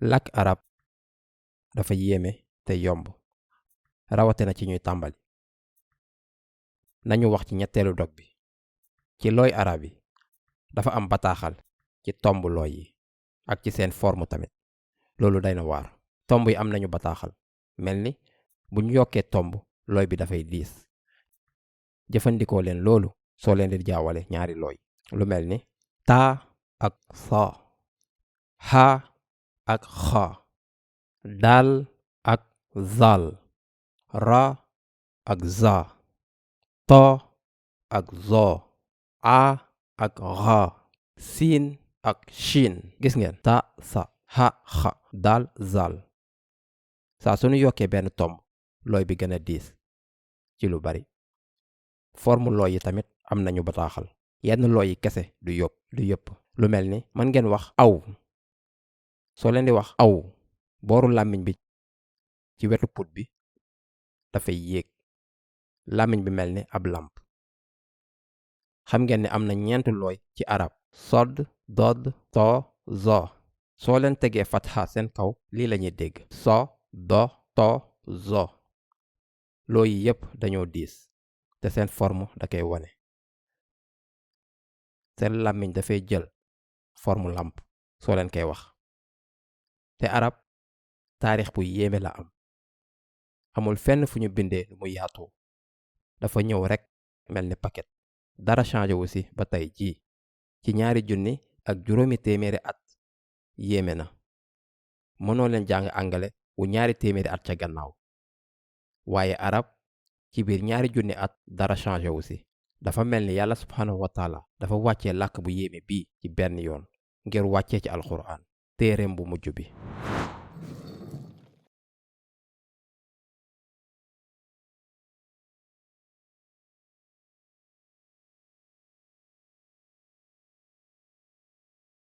làkk arab dafa yéeme te yomb rawatina ci ñuy tàmbali. nañu wax ci ñetteelu dog bi. ci looy arab yi dafa am bataaxal ci tomb looy yi ak ci seen forme tamit. loolu day na waar. tomb yi am nañu bataaxal mel ni bu ñu yokkee tomb looy bi dafay diis. jëfandikoo leen loolu soo leen di jaawale ñaari looy. lu mel ni taa ak saa, haa ak xaa, daal ak zaal, ra ak zaa, to ak zoo, a ak ra, siin ak shin. gis ngeen ta sa, ha xa, daal zaal. saa sunu yokkee benn tomb looy bi gën a diis ci lu bari. forme looy yi tamit am nañu bataaxal. yenn looy yi kese du yëpp. lu mel ni mën ngeen wax aw. soo leen di wax aw booru làmmiñ bi ci wetu put bi dafay yéeg. làmmiñ bi mel ni ab làmp. xam ngeen ne am na 4 looy ci arab. sodd, dodd, to, zo. soo leen tegee fatha seen kaw lii lañuy dégg. so, do, to, zo. looy yi yépp dañoo diis te seen forme da koy wone. seen làmmiñ dafay jël forme làmp soo leen koy wax. te arab taarix bu yéeme la am. amul fenn fu ñu bindee lu mu yaatoo. dafa ñëw rekk mel ni paquet. dara changé wu si ba tey jii ci 2,500 at. yéeme na. mënoo leen jàng angale wu 200 at ca gannaaw. waaye arab ci biir 2,000 at dara changé wu si. dafa mel ni yàlla subhanahu wa taala dafa wàccee làkk bu yéeme bii ci benn yoon ngir wàccee ci alxuraan téereem bu mujj bi.